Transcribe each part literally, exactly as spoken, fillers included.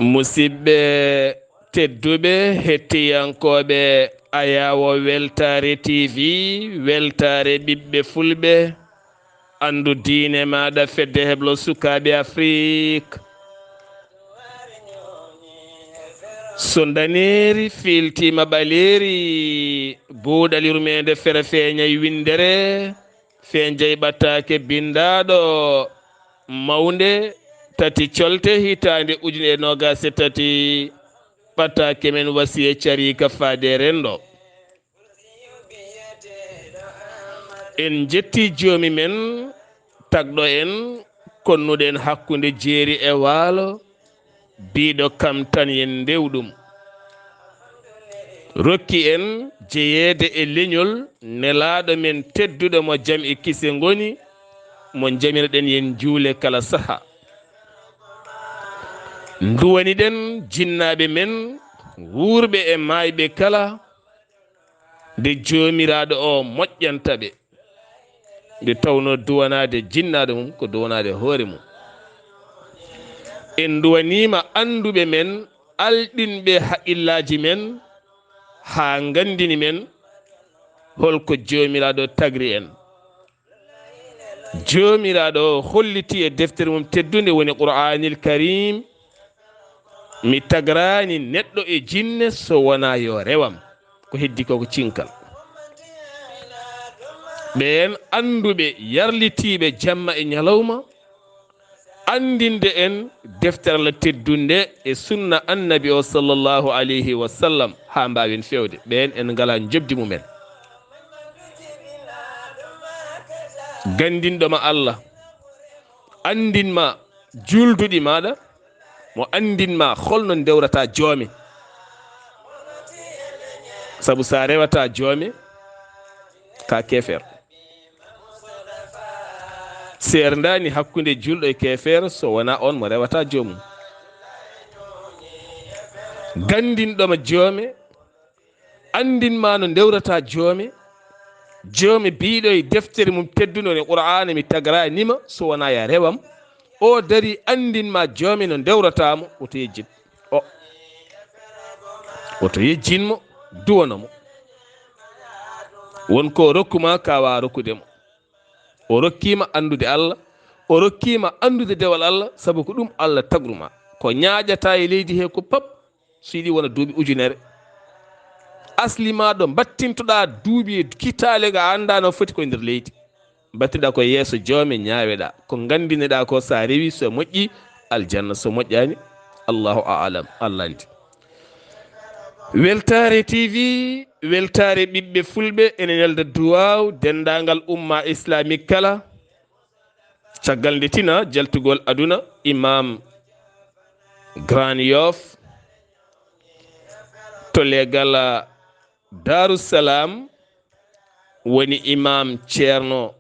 Musidɓe tedduɓe, hettiyankooɓe Ayaawo Weltaare T V, Weltaare ɓiɓɓe Fulɓe, anndu diine maaɗa, Fedde Heblo Sukaaɓe Afrik. So ndaneeri fiiltiima ɓaleeri, buuɗal yurmeende fere feeñay winndere, feeñjay ɓattaake binndaaɗo mawnde tati colte hitaande ujune e noogaas e tati, ɓattaake men wasiye cariika faade renndo. En njetti joomi men tagɗo en, konnuɗo en hakkunde jeeri e waalo, biiɗo kam tan yen ndew ɗum. Rokki en jeyeede e leñol nelaaɗo men tedduɗo mo jam e kise ngoni, mo njamirɗen yen juule kala saha. Nduwaniɗen jinnaaɓe men wuurɓe e maayɓe kala, nde Joomiraaɗo o moƴƴanta ɓe, nde tawnoo duwanaade jinnaaɗo mum ko duwanaade hoore mum. En nduwaniima annduɓe men, alɗinɓe haqillaaji men, haa nganndini men holko Joomiraaɗo tagri en. Joomiraaɗo o holliti e deftere mum teddunde woni Qur'aanil Kariim, mi tagraani neɗɗo e jinne so wonaa yo rewam. Ko heddi ko ko cinkal. Ɓeen annduɓe yarlitiiɓe jamma e ñalawma, anndinde en deftere Allah teddunde e sunna Annabi o sallallahu alayhi wa sallam haa mbaawen feewde. Ɓeen en ngalaa njoɓdi mumen. Ganndinɗo ma Allah, anndin ma juulduɗi maaɗa, mo anndin ma holno ndewrata joome. Sabu sa rewata joome, ka keefeer. Seerndaani hakkunde juulɗo e keefeero so wonaa on mo rewata joomum. Ganndinɗo ma joome, anndin ma no ndewrata joome. Joome biiɗo e deftere mum teddunde woni Qur'aana, mi tagraani ma so wonaa ya rewam. O dari anndin ma joome no ndewrata mo, woto yejjit. O, woto yejjin mo, duwano mo. Won ko o rokku ma ka waawa rokkude mo. O rokkiima anndude Allah, o rokkiima anndude dewal Allah, sabu ko ɗum Allah tagru ma. Ko ñaaƴata e leydi he ko pap, so yiɗi wona duuɓi ujunere. Asli ma ɗo mbattintoɗa duuɓi e kitaale ga annda no foti ko e nder leydi. Mbattiɗa ko yeeso joome ñaaweɗa. Ko ngandineɗa ko sa rewi so moƴƴi aljanna, so moƴƴani Allahu a'lam, Allah andi. Weltaare T V, weltaare ɓiɓɓe fulɓe, ene nelda duwaaw denndaangal umma islamique kala. Caggal nde tina jaltugol aduna, Imam Grand Yoff to legal Daaru Salaam woni Imam Ceerno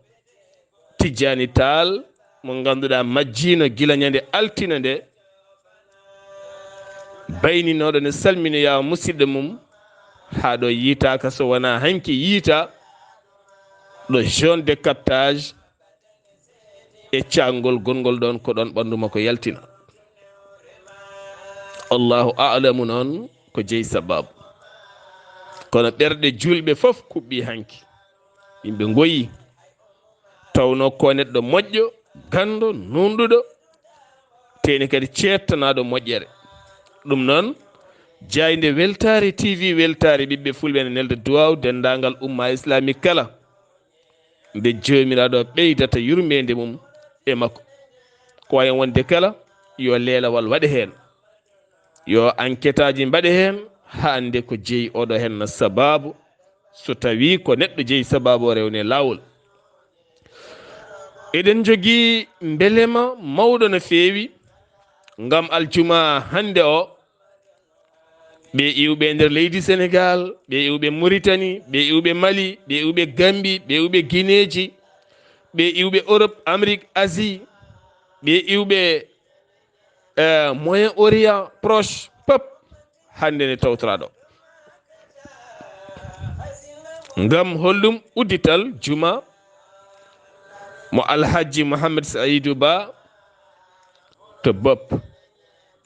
Tijjani Taal, mo ngannduɗaa majjiino gila ñande altine nde, bayninooɗo ne salminoyaa musidɗo mum, haa ɗo yiitaaka so wonaa hanki yiita ɗo zone de captage e caangol gonngol ɗoon, ko ɗoon ɓanndu makko yaltina. Allahu a'lamu noon ko jeyi sababu. Kono ɓerɗe juulɓe fof kuɓɓi hanki. Yimɓe ngoyi. Tawnoo ko neɗɗo moƴƴo, ganndo, nuunɗuɗo, teeni kadi ceettanaaɗo moƴƴere. Ɗum noon, jaaynde Weltaare T V, weltaare ɓiɓɓe fulɓe ne nelda duwaaw denndaangal umma islamique kala. Nde Joomiraaɗo ɓeydata yurmeende mum e makko. Ko wayen wonde kala, yo leelawal waɗe heen. Yo anketaaji mbaɗe heen, haa annde ko jeyi oɗo heen na sababu, so tawii ko neɗɗo jeyi sababu o rewne laawol. Eɗen njogii mbelema mawɗo no feewi ngam aljuma hannde o. Ɓe iwɓe nder leydi Senegal, ɓe iwɓe Muritani, ɓe iwɓe Mali, ɓe iwɓe Gambi, ɓe iwɓe Gineeji, ɓe iwɓe Europe, Amérique, Asie, ɓe iwɓe, eh, Moyen Orient Proche, pop hannde ne tawtoraa ɗo. Ngam holɗum uddital juma mo Alhaji Mohamed Saidou Ba to Bop.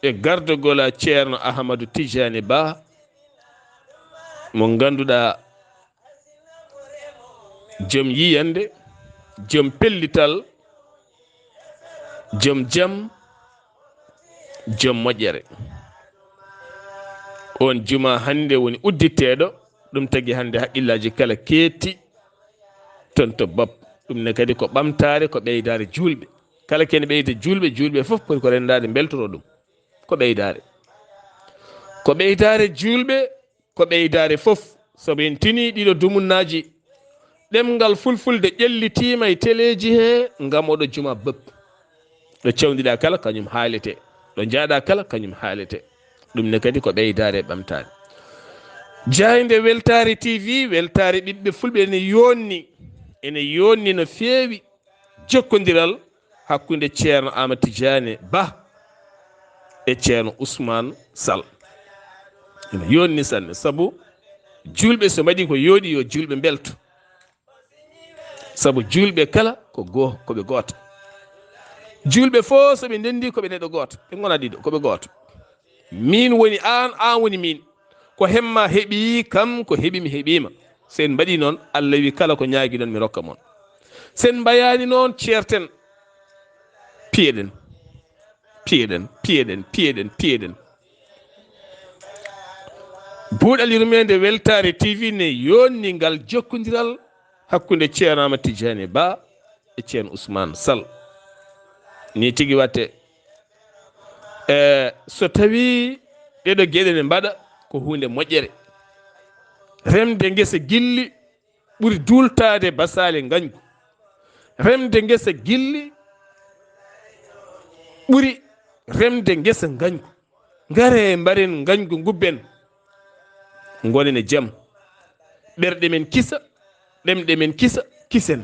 e gardogol a Ceerno Ahamadu Tijani Ba, mo ngannduɗaa, jom yiyannde, jom pellital, jom jam, jom moƴƴere. On juma hannde woni udditeeɗo, ɗum tagi hannde haqqillaaji kala keetti ton to bopp. Ɗum ne kadi ko ɓamtaare, ko ɓeydaare juulɓe. Kala ken ɓeyda juulɓe, juulɓe fof poti ko renndaade mbeltoro ɗum. Ko ɓeydaare. Ko ɓeydaare juulɓe, ko ɓeydaare fof. Sabu en tinii ɗiɗo dumunnaaji. Ɗemngal fulfulde ƴellitiima e teleeji he ngam oɗo juma bopp. Ɗo cewdiɗaa kala, kañum haalete. Ɗo njaaɗaa kala, kañum haalete. Ɗum ne kadi ko ɓeydaare e ɓamtaare. Jaaynde Weltaare T V, Weltaare ɓiɓɓe fulɓe ene yoonni. Ene yoonni no feewi jokkondiral hakkunde Ceerno Aamadu Tijaani Bah e Ceerno Usmaan Sal. Ene yoonni sanne, sabu juulɓe so mbaɗi ko yooɗi, yo juulɓe mbelto. Sabu juulɓe kala ko goo-, ko ɓe gooto. Juulɓe fof so ɓe ndenndi, ko ɓe neɗɗo gooto. Ɓe ngonaa ɗiɗo, ko ɓe gooto. Miin woni aan, aan woni miin. Ko hemma heɓi kam, ko heɓi mi heɓiima. So en mbaɗii noon, Allah wi kala ko ñaagi noon mi rokka mon. So en mbayaani noon, ceerten, piyeɗen, piyeɗen, piyeɗen, piyeɗen, piyeɗen. Buuɗal yurmeende Weltaare T V ne yoonni ngal jokkondiral hakkunde Ceerno Aamadu Tijaani Bah e Ceerno Usmaan Sal. Nii tigi waɗte. E, so tawii ɗeɗo geɗe ne mbaɗa ko huunde moƴƴere. Remde ngesa gilli ɓuri duultaade basaale ngañgu. Remde ngesa gilli ɓuri remde ngesa ngañgu. Ngaree mbaren ngañgu ngubben. Ngonen e jam. Ɓerɗe men kisa, ɗemɗe men kisa, kisen.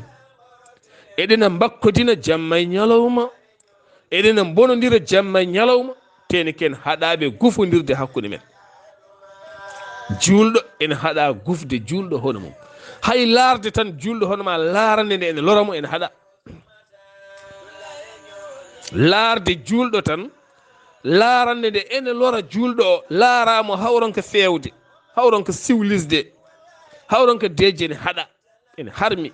Eɗena mbakkodina jamma e ñalawma. Eɗena mbonondira jamma e ñalawma. Teni ken haɗaaɓe gufondirde hakkunde men. Juulɗo ene haɗa gufde juulɗo hono mum. Hay laarde tan juulɗo hono ma, laarande nde ene lora mo, ene haɗa. Laarde juulɗo tan, laarande nde ene lora juulɗo o, laaraamo hawronka feewde, hawronka siwlisde, hawronka deeƴe ne haɗa, ene harmi.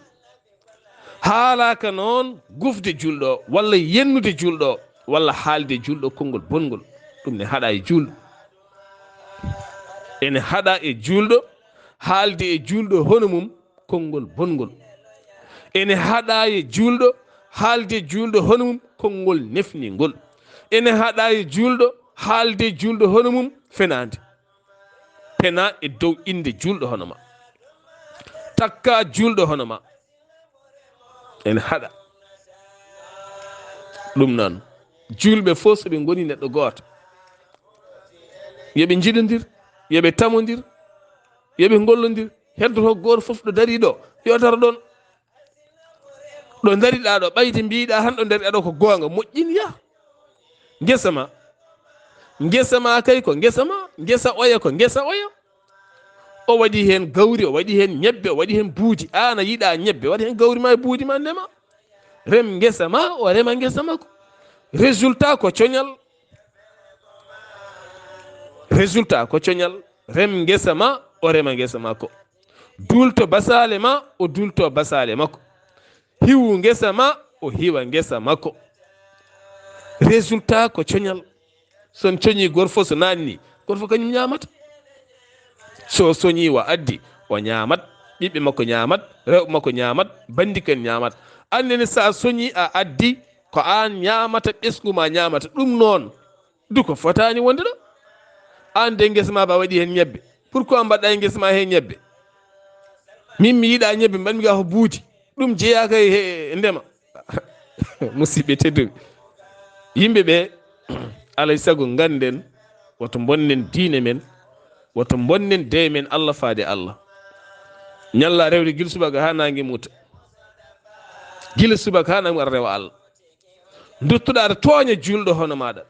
Haalaaka noon gufde juulɗo o, walla yennude juulɗo o, walla haalde juulɗo konngol bonngol. Ɗum ne haɗa e juulɗo. Ene haɗa e juulɗo, haalde e juulɗo hono mum, konngol bonngol. Ene haɗa e juulɗo, haalde juulɗo hono mum, konngol nefningol. Ene haɗa e juulɗo, haalde juulɗo hono mum, fenaande. Pena e dow innde juulɗo hono ma. Takka juulɗo hono ma. Ene haɗa. Ɗum noon, juulɓe fof so ɓe ngoni neɗɗo gooto, yo ɓe njiɗondir, yo ɓe tamondir, yo ɓe ngollondir. Heddoto gooto fof ɗo darii ɗo, yo daro ɗoon. Ɗo ndariɗaa ɗo, ɓayde mbiɗaa tan ɗo ndariɗaa ɗo ko goonga, moƴƴin, yah. Ngesa ma. Ngesa ma kay ko ngesa ma, ngesa oya ko ngesa oya. O waɗi heen gawri, o waɗi heen ñebbe, o waɗi heen buudi. Aan a yiɗaa ñebbe, waɗ heen gawri ma e buudi ma, ndema. Rem ngesa ma, o rema ngesa makko. Résultat ko coñal. Résultat ko coñal. Rem ngesa ma, o rema ngesa makko. Duulto basaale ma, o duulto basaale makko. Hiwu ngesa ma, o hiwa ngesa makko. Résultat ko coñal. So on coñii, gorfo so naatni, gorfo kañum ñaamata. So soñii, wa addi, o ñaamat, ɓiɓɓe makko ñaamat, rewɓe makko ñaamat, bandiken ñaamat. Annene so a soñii, a addi, ko aan ñaamata, ɓesngu ma ñaamata. Ɗum noon, du ko fotaani wonde ɗo. Aan de, ngesa ma ba waɗi heen ñebbe. Pourquoi mbaɗɗa e ngesa ma heen ñebbe? Min mi yiɗa ñebbe, mbaɗmi ga ko buudi. Ɗum jeyaaka e he-, ndema. Musidɓe tedduɓe, yimɓe ɓe, alay sago ngannden, woto mbonnen diine men, woto mbonnen deye men Allah faade Allah. Ñalla rewde gila subaka haa naange muta. Gila subaka haa naange muta, aɗa rewa Allah. Nduttuɗa aɗa tooña juulɗo hono maaɗa.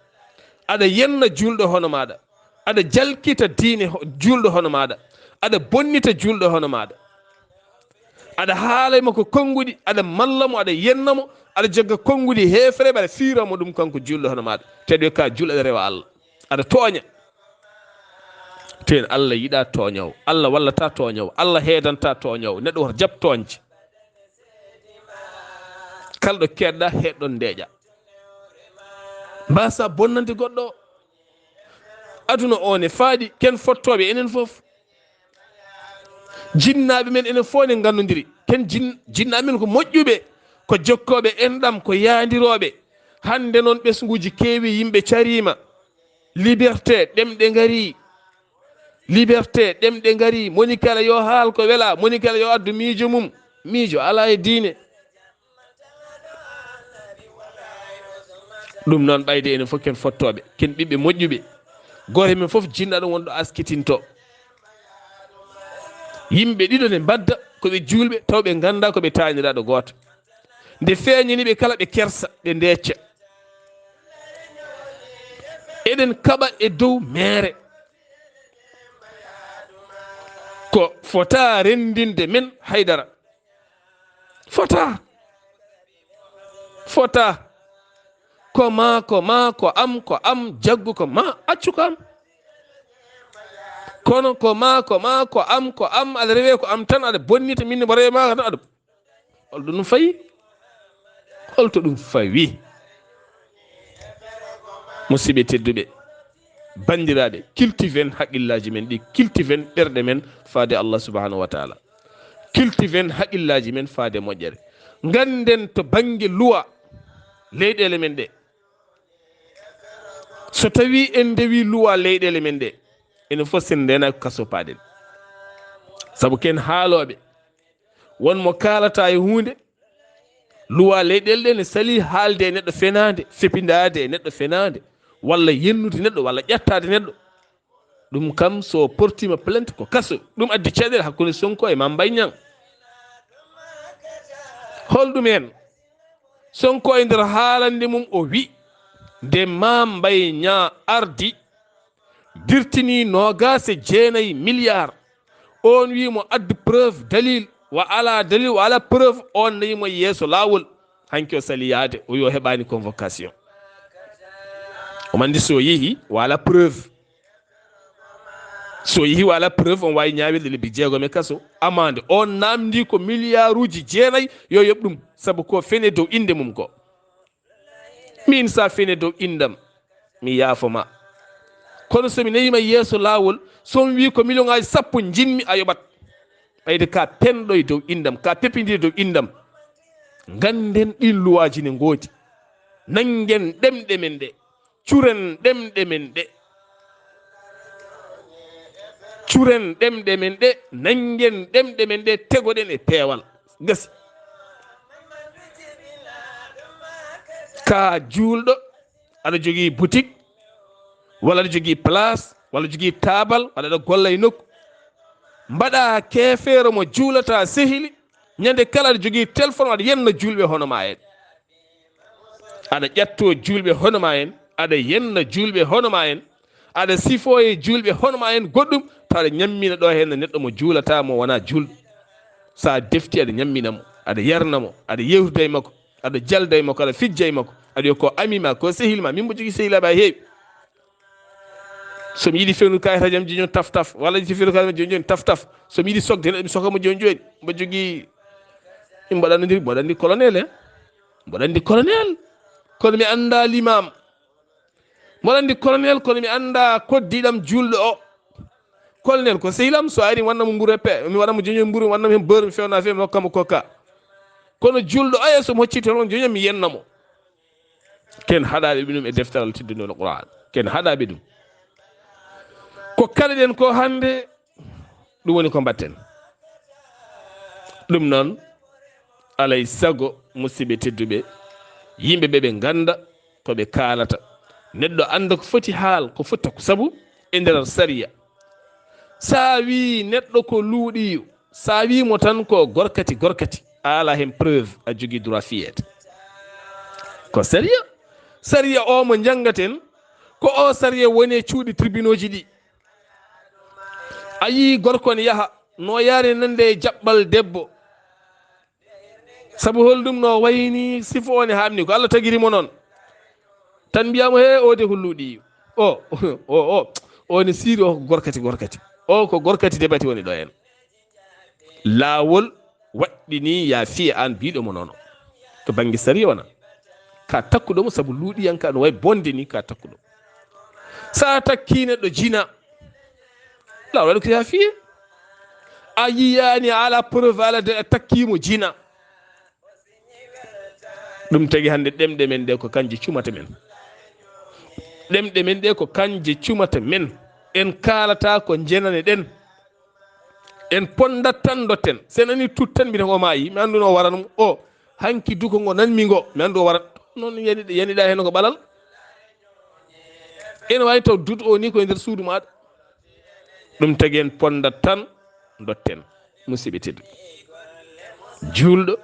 Aɗa yenna juulɗo hono maaɗa. Aɗa jalkita diine ho-, juulɗo hono maaɗa. Aɗa bonnita juulɗo hono maaɗa. Aɗa haala e makko konnguɗi, aɗa malla mo, aɗa yenna mo, aɗa jagga konnguɗi heefere, aɗa fiira mo ɗum kanko juulɗo hono maaɗa. Te ɗo ka juul aɗa rewa Allah. Aɗa tooña. Teen Allah yiɗaa tooñoowo. Allah wallataa tooñoowo. Allah heedantaa tooñoowo. Neɗɗo woto jaɓ tooñde. Kala ɗo keedɗa, heedɗon ndeeƴa. Mbaasa bonnande goɗɗo o. Aduna o ne faaɗi, ken fottooɓe enen fof. Jinnaaɓe men enen fof ne nganndondiri. Ken jin-, jinnaaɓe men ko moƴƴuɓe, ko jokkooɓe enɗam, ko yaandirooɓe. Hannde noon ɓesnguuji keewi, yimɓe cariima. Liberté, ɗemɗe ngarii. Liberté, ɗemɗe ngarii. Moni kala yo haal ko welaa, moni kala yo addu miijo mum. Miijo alaa e diine. Ɗum noon, ɓayde enen fof ken fottooɓe, ken ɓiɓɓe moƴƴuɓe. Gooto men fof jinnaɗo wonɗo askitinto. Yimɓe ɗiɗo ne mbadda, ko ɓe juulɓe, taw ɓe nganndaa ko ɓe taaniraaɗo gooto. Nde feeñani ɓe kala, ɓe kersa, ɓe ndeecca. Eɗen kaɓa e dow meere. Ko fota renndinde men haydara. Fota. Fota. Ko ma, ko ma, ko am, ko am, jaggu ko ma, accu ko am. Kono ko ma, ko ma, ko am, ko am, aɗa rewe ko am tan, aɗa bonnita, min mbo rewe ma tan, aɗa, holto ɗum fayi? Holto ɗum fawi? Musidɓe tedduɓe, banndiraaɓe, cultiven haqillaji men ɗi, cultiven ɓerɗe men faade Allah subhanahu wa taala. Cultiven haqillaji men faade moƴƴere. Ngannden to bannge luwa leyɗeele men ɗe. So tawi en ndewi luwa leyɗeele men ɗe, enen fof sen ndena ko kaso paɗen. Sabu ken haalooɓe, won mo kaalata e huunde, luwa leyɗeele ɗe ne sali haalde e neɗɗo fenaande, fepindaade e neɗɗo fenaande, walla yennude neɗɗo, walla ƴattaade neɗɗo. Ɗum kam, so portiima plainte, ko kaso. Ɗum addi caɗeele hakkunde Sonko e Mame Mbaye Niang. Holɗum en? Sonko e nder haalande mum, o wi, nde Mame Mbaye Niang ardi, dirtini noogaas e jeenayi milliard, on wi mo addu preuve, dalil, wa ala dalil, wa ala preuve, on nayi mo yeeso laawol. Hanki o sali yaade, o wi o heɓaani convocation. Omo anndi so yehi, wa ala preuve. So yehi, wa ala preuve, on waawi ñaawirde lebbi jeegom e kaso, amande. On naamndi ko milliarduuji jeenayi, yo yoɓ ɗum, sabu ko fene dow innde mum ko. Min, sa fene dow inndam, mi yaafo ma. Kono so mi nayima yeeso laawol, so mi wi ko million ŋaaji sappo njiɗmi, a yoɓat. Ɓayde ka penɗo e dow inndam, ka pepindiri dow inndam. Ngannden ɗin luwaaji ne ngoodi. Nanngen ɗemɗe men ɗe. Curen ɗemɗe men ɗe. Curen ɗemɗe men ɗe, nanngen ɗemɗe men ɗe, tegoɗen e peewal. Gasi. Ka juulɗo, aɗa jogii boutique, walla aɗa jogii place, walla jogii taabal, walla aɗa golla e nokku. Mbaɗa keefeero mo juulata sehili, ñande kala aɗa jogii téléphone, aɗa yenna juulɓe hono ma en. Aɗa ƴatto juulɓe hono ma en, aɗa yenna juulɓe hono ma en, aɗa sifoo e juulɓe hono ma en goɗɗum, tawa aɗa ñammina ɗo heen neɗɗo mo juulata, mo wona juulɗo. Sa defti, aɗa ñammina mo, aɗa yarna mo, aɗa yewtida e makko, aɗa jalda e makko, aɗa fijja e makko, aɗa wiya ko ami ma, ko sehil ma, min mbo jogii sehilaaɓe ha heewi. So mi yiɗi fewnude kayitaji am, jooni jooni taf taf, walla yiɗi fewnude kayitaji am, jooni jooni taf taf. So mi yiɗi sokde neɗɗo, mi soka mo jooni jooni. Mbo jogii, mboɗo anndi, mboɗo anndi colonel, eh? Mboɗo anndi colonel. Kono mi annda limam. Mboɗo anndi colonel, kono mi annda koddiɗam juulɗo o. Colonel ko sehil am, so ari mi wanna mo mburu e pe-, mi waɗa mo joñoy mburu, mi wanna mo heen beurre, mi fewna fee, mi hokka mo coca. Kono juulɗo oya, so mi hocci téléphone joñoy, mi yenna mo. Ken haɗaɓe ɗum e deftaral teddunde wal Qur'an. Ken haɗaɓe ɗum. Ko kaɗeɗen ko hannde, ɗum woni ko mbatten. Ɗum noon, alay sago, musidɓe tedduɓe, yimɓe ɓe ɓe ngannda ko ɓe kaalata. Neɗɗo annda ko foti haal, ko foti takku. Sabu e nder sariya, sa wi neɗɗo ko luuɗiyo, sa wi mo tan ko gorkati, gorkati, a ala heen preuve, a jogii droit fiyeede. Ko sariya. Sariya o mo njanngaten, ko o sariya woni e cuuɗi tribunauji ɗi. A yii gorko ne yaha, no yaare nande e jaɓɓal debbo. Sabu holɗum? No wayni sifo o ne haamni, ko Allah tagiri mo noon. Tan mbiya mo, "He, o de ko luuɗiyo." O, o, o, o ne siiri o ko gorkati, gorkati. O ko gorkati debati woni ɗo en. Laawol waɗɗini ya fiye an biɗo mo nono. To bannge sariya wona. Ka takkuɗo mo sabu luuɗiyanka no way bonde ni ka takkuɗo. Sa takki neɗɗo jina. Laawol waɗi ko ya fiye. A yiyani ala preuve ala de a takki mo jina. Ɗum tagi hannde ɗemɗe men ɗe ko kanje cumata men. Ɗemɗe men ɗe ko kanje cumata men. En kaalata ko jenane ɗen. En pondat tan dotten. Sen ani tut tan mbiɗen o maayi. Mi annduno o waranum o. Hanki duko ngo nanmi ngo. Mi anndu o waran. Noon yani, yaniɗa heen ko ɓalal. Ene waawi taw dut o ni ko e nder suudu maaɗa. Ɗum tagi en pondat tan dotten. Musidɓe tedduɓe. Juulɗo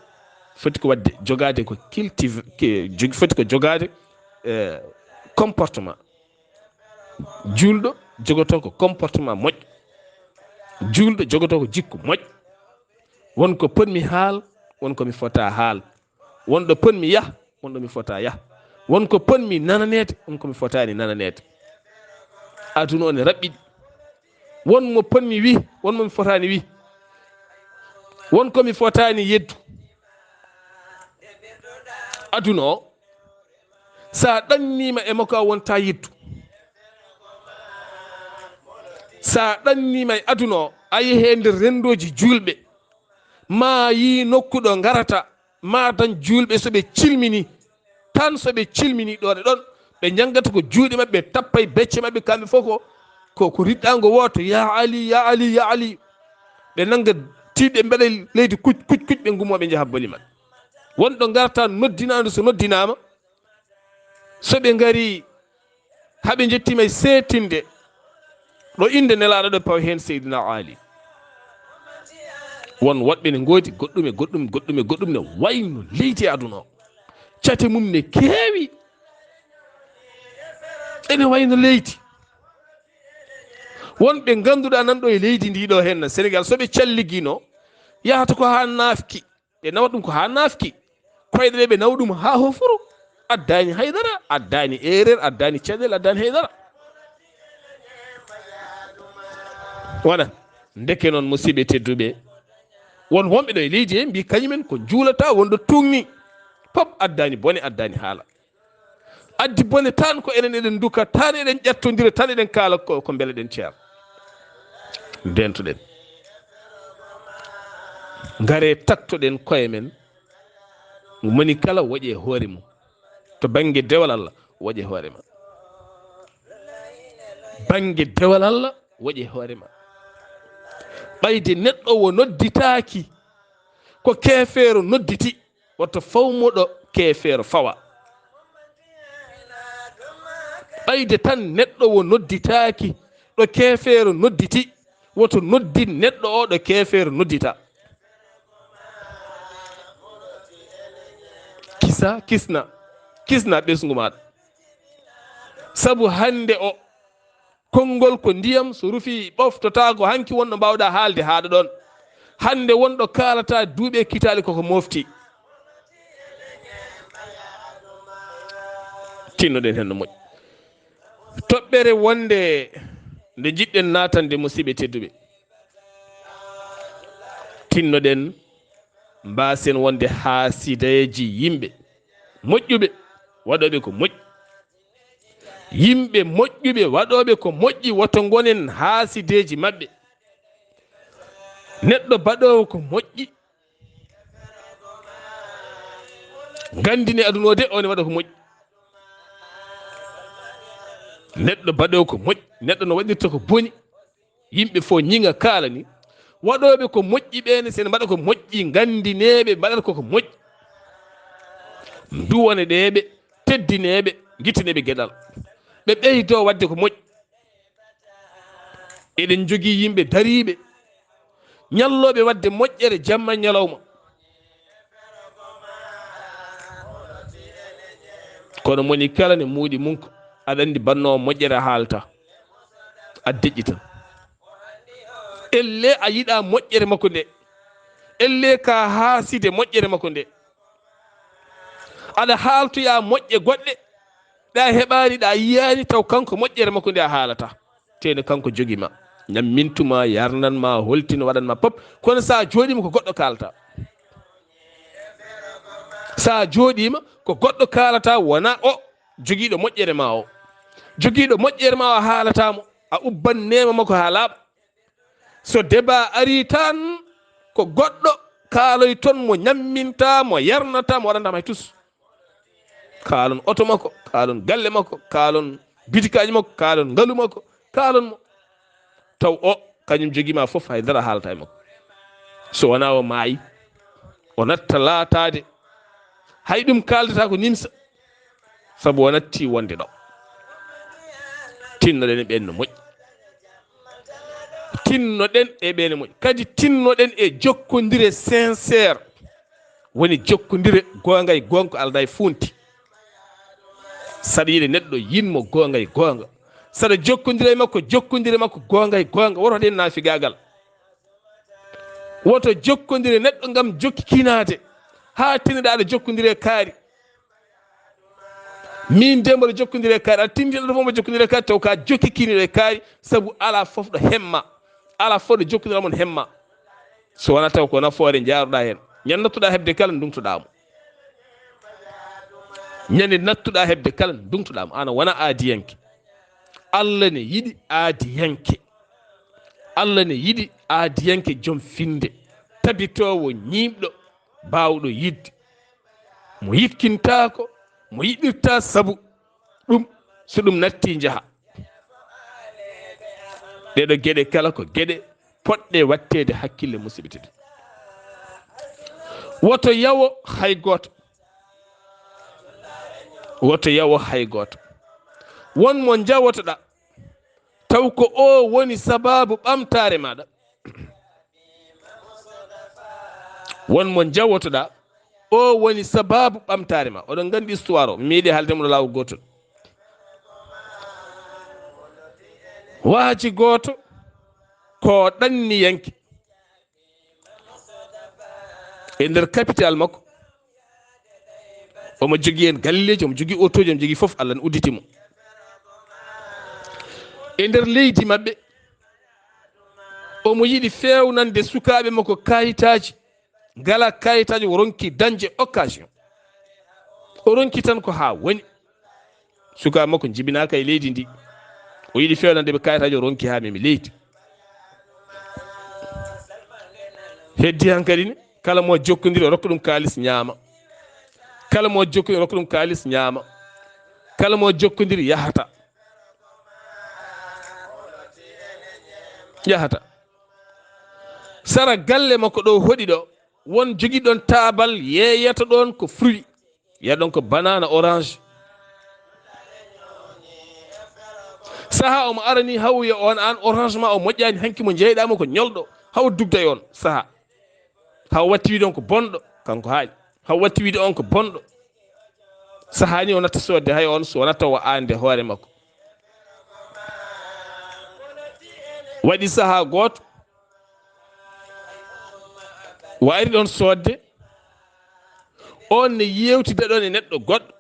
foti ko waɗde jogaade ko cultive, ke-, jog-, foti ko jogaade, eh, comportement. Juulɗo jogotoo ko comportement moƴƴo. Juulɗo jogotoo ko jikku moƴƴo. Won ko potmi haal, won ko mi fota haal. Won ɗo potmi yah, won ɗo mi fota yah. Won ko potmi nananeede, won ko mi fotaani nananeede. Aduna o ne raɓɓiɗi. Won mo potmi wi, won mo mi fotaani wi. Won ko mi fotaani yeddu. Aduna o, sa ɗannima e makko a wonta yeddu. Sa ɗannima e aduna o, a yehe nder rendoji juulɓe. Ma yi nokku ɗo ngarata, ma tan juulɓe so ɓe cilmini, tan so ɓe cilmini ɗon e ɗon, ɓe njangata ko juuɗe maɓɓe, tappay becce maɓɓe, kamɓe fof ko, ko, ko riɗɗango wooto, ya Ali, ya Ali, ya Ali. Ɓe nanga tiiɗe, mbaɗa leydi kuc, kuc, kuc, ɓe ngumo, ɓe njaha boli maɓɓe. Won ɗo ngarta noddinaandu, so noddinaama, so ɓe ngari, haɓe njettima e seetinde ɗo innde Nelaaɗo ɗo pawa heen Seydina Ali. Won woɗɓe ne ngoodi goɗɗum e goɗɗum, goɗɗum e goɗɗum ne wayno leydi e aduna o. Cate mum ne keewi. Ene wayno leydi. Won ɓe ngannduɗaa nan ɗo e leydi ndi ɗo heen Sénégal, so ɓe calligino, yahata ko haa naafki. Ɓe nawa ɗum ko haa naafki. Koyɗe ɗe ɓe nawa ɗum haa hoforo. Addaani haydara, addaani erreur, addaani caɗeele, addaani haydara. Wona, ndeke noon, musidɓe tedduɓe, won wonɓe ɗo e leydi he mbi kañumen ko juulata wonɗo tuugni. Pop addaani bone, addaani haala. Addi bone tan ko enen eɗen nduka, tan eɗen ƴettondira, tan eɗen kaala ko, ko mbele ɗen ceer. Ndentoɗen. Ngare taktoɗen koye men. Moni kala woƴe hoore mum. To bannge dewal Allah, woƴe hoore ma. Bannge dewal Allah, woƴe hoore ma. Ɓayde neɗɗo wo nodditaaki, ko keefeero nodditi. Woto faw mo ɗo keefeero fawa. Ɓayde tan neɗɗo wo nodditaaki ɗo keefeero nodditi, woto noddin neɗɗo o ɗo keefeero noddita. Kisa, kisna, kisna ɓesngu maaɗa. Sabu hannde o, konngol ko ndiyam, so rufii ɓoftotaako. Hanki wonɗo mbaawɗaa haalde haaɗa ɗoon. Hannde wonɗo kaalata duuɓi e kitaali koko mofti. Tinnoɗen heen no moƴƴi. Toɓɓere wonde nde njiɗɗen naatande, musidɓe tedduɓe. Tinnoɗen mbaasen wonde haasideeji yimɓe moƴƴuɓe, waɗooɓe ko moƴƴi. Yimɓe moƴƴuɓe, waɗooɓe ko moƴƴi, woto ngonen haasideeji maɓɓe. Neɗɗo baɗoowo ko moƴƴi, nganndine aduna o de, o ne waɗa ko moƴƴi. Neɗɗo baɗoowo ko moƴƴi, neɗɗo no waɗirta ko boni. Yimɓe fof ñiŋa kaala ni. Waɗooɓe ko moƴƴi ɓee ne, so ene mbaɗa ko moƴƴi, nganndineeɓe mbaɗata ko ko moƴƴi. Nduwaneɗeeɓe, teddineeɓe, ngittineeɓe geɗal. Ɓe ɓeydoo waɗde ko moƴƴi. Eɗen njogii yimɓe dariiɓe, ñallooɓe waɗde moƴƴere jamma e ñalawma. Kono moni kala ne muuɗi mum ko aɗa anndi bannoowo moƴƴere a haalta. A deƴƴitan. Ellee a yiɗaa moƴƴere makko nde. Ellee ka haaside moƴƴere makko nde. Aɗa haaltoyaa moƴƴe goɗɗe. ɗa heɓaani, ɗa yiyaani, taw kanko moƴƴere makko nde a haalata. Tene kanko jogi ma, ñammintu ma, yarnan ma, holtin, waɗan ma pop. Kono sa jooɗima ko goɗɗo kaalata. Sa jooɗima ko goɗɗo kaalata, wona o jogiiɗo moƴƴere ma o. Jogiiɗo moƴƴere ma o a haalata mo, a ubban neema makko ha laaɓa. So débat ari tan, ko goɗɗo kaaloy ton mo ñamminta, mo yarnata, mo waɗanta ma hay tus. Kaalon oto makko, kaalon galle makko, kaalon bitikaaji makko, kaalon ngalu makko, kaalon mo. Taw o, kañum jogii ma fof, hay dara haalata e makko. So wona o maayi, o natta laataade, hay ɗum kaaldata ko nimsa, sabu o natti wonde ɗo. Tinnoɗen e ɓen no moƴƴi. Tinnoɗen e ɓen no moƴƴi. Kadi tinnoɗen e jokkondire sincère. Woni jokkondire goonga e goonga ko aldaa e funti. Saɗa yiɗi neɗɗo yiɗ mo goonga e goonga. Saɗa jokkondire e makko, jokkondire makko goonga e goonga. Woto ɗen naafigaagal. Woto jokkondire neɗɗo ngam jokki kinaade. Haa tinnoɗa aɗa jokkondire e kaari. Min de mboɗo jokkondire e kaari. Aɗa tinndina ɗo fof mboɗo jokkondire e kaari. Taw ka jokki kiniɗo e kaari. Sabu ala fof ɗo hemma. Ala fof ɗo jokkondira mon hemma. So wona taw ko nafoore njaaruɗa heen. Ñande nattuɗa heɓde kala, ndungtoɗa mo. Ñande nattuɗa heɓde kala, ndungtoɗa mo. An a wona aadiyanke. Allah ne yiɗi aadiyanke. Allah ne yiɗi aadiyanke joom finnde. Tabitoowo, ñiiɓɗo, baawɗo yiɗde. Mo yitkintaako, mo yiɗirta sabu ɗum, so ɗum natti njaha. Ɗeɗo geɗe kala ko geɗe poɗɗe watteede hakkille, musidɓe tedduɓe. Woto yawo hay gooto. Woto yawo hay gooto. Won mo njawotoɗa, taw ko o woni sababu ɓamtaare maɗa. Won mo njawotoɗa, o woni sababu ɓamtaare ma. Oɗon nganndi histoire o, mi meeɗi haalde mo laawol gootol. Waaji gooto ko ɗanniyanke. E nder capital makko, omo jogii heen galleeji, omo jogii otooji, omo jogii fof, Allah ne udditi mo. E nder leydi maɓɓe, omo yiɗi feewnande sukaaɓe makko kayitaaji, ngala kayitaaji, o ronki dañde occasion. O ronki tan ko haa woni. Sukaaɓe makko njibinaaka e leydi ndi. O yiɗi feewnande ɓe kayitaaji, o ronki haa memi leydi. Heddi hankadi ne, kala mo jokkondiri, o rokka ɗum kaalis ñaama. Kala mo jokkondiri, o rokka ɗum kaalis ñaama. Kala mo jokkondiri, yahata. Yahata. Sara galle makko ɗo hoɗi ɗo, won jogiɗon taabal, yeeyata ɗon ko fruit. Yiya ɗon ko banana, orange. Saha omo arani hawya on an orange ma o moƴƴani, hanki mo jeyɗamo ko ñolɗo, haw dugda e on saha. Haw watti wiide on ko bonɗo, kanko haaƴi. Haw watti wiide on ko bonɗo. Saha ni o natta soodde hay on so wona tawa aande hoore makko. Waɗi saha gooto, o ari ɗon soodde, on ne yewtida ɗon e neɗɗo goɗɗo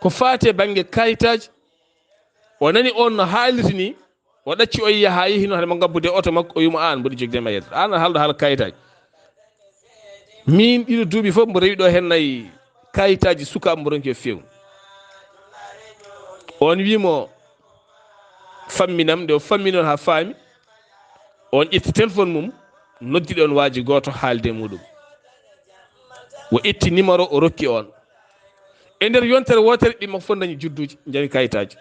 ko faati e bannge kayitaaji. O nani on no haalirta ni, o ɗacci o yaha, yehi noon hade mo ngabbude oto makko, o wimo an mboɗo jogde ma yetto. An a haalɗo haala kayitaaji. Min ɗiɗo duuɓi fof mbo rewi ɗo heen nayi kayitaaji sukaaɓe mbo ronki o feewnu. On wimo famminam, nde o fammi noon haa faami, on ƴetti téléphone mum, noddi ɗon waaji gooto haalde e muɗum. O itti numéro o rokki on. E nder yontere wootere ɓiɓɓe makko fof dañi judduuji, njawi kayitaaji.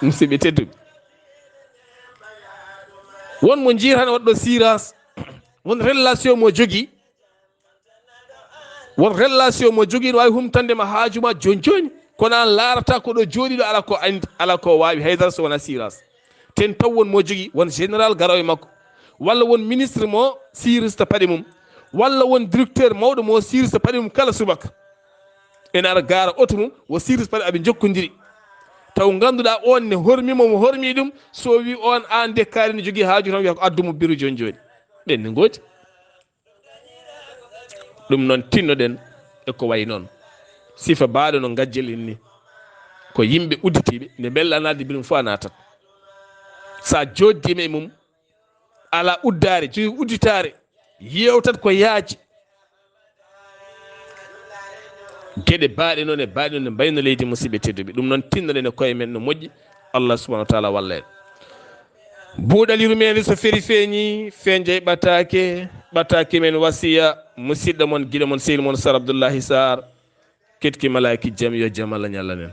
Musidɓe tedduɓe. Won mo jiir hano waɗɗo sirance. Won relation mo jogii. Won relation mo jogii no waawi humtande ma haaju ma jooni jooni. Kono an laarata ko ɗo jooɗiɗo ala ko andi, ala ko waawi haydara so wona sirance. Ten taw won mo jogii, won général garowo e makko. Walla won ministre mo sirista paɗe mum. Walla won directeur mawɗo mo sirista paɗe mum kala subaka. Ene ara gaara oto mum, o sirista paɗe aɓe jokkondiri. Taw ngannduɗaa on ne hormi mo, mo hormi ɗum, so wi on an de kaari ne jogii haaju tan wiya ko addu mo biru jooni jooni. Ɓen ne ngoodi. Ɗum noon tinnoɗen e ko wayi noon. Sifa baaɗo no ngajjel en ni. Ko yimɓe udditiiɓe, nde mbelɗaa naatde mbiɗum fof a naatat. So a jooɗdiima e mum, alaa uddaare, jogi udditaare, yeewtat ko yaaji. Geɗe baaɗe noon e baaɗe noon ne mbayno leydi, musidɓe tedduɓe. Ɗum noon, tinnoɗen e koye men no moƴƴi. Allah subhanahu wa taala walla en. Buuɗal yurmeende so feri feeñi, fenjay ɓataake, ɓataake men wasiya, musidɗo mon, giɗo mon, sehil mon, Sar Abdullahi Sar. Ketki malaaki jam, yo jam Allah ñallan en.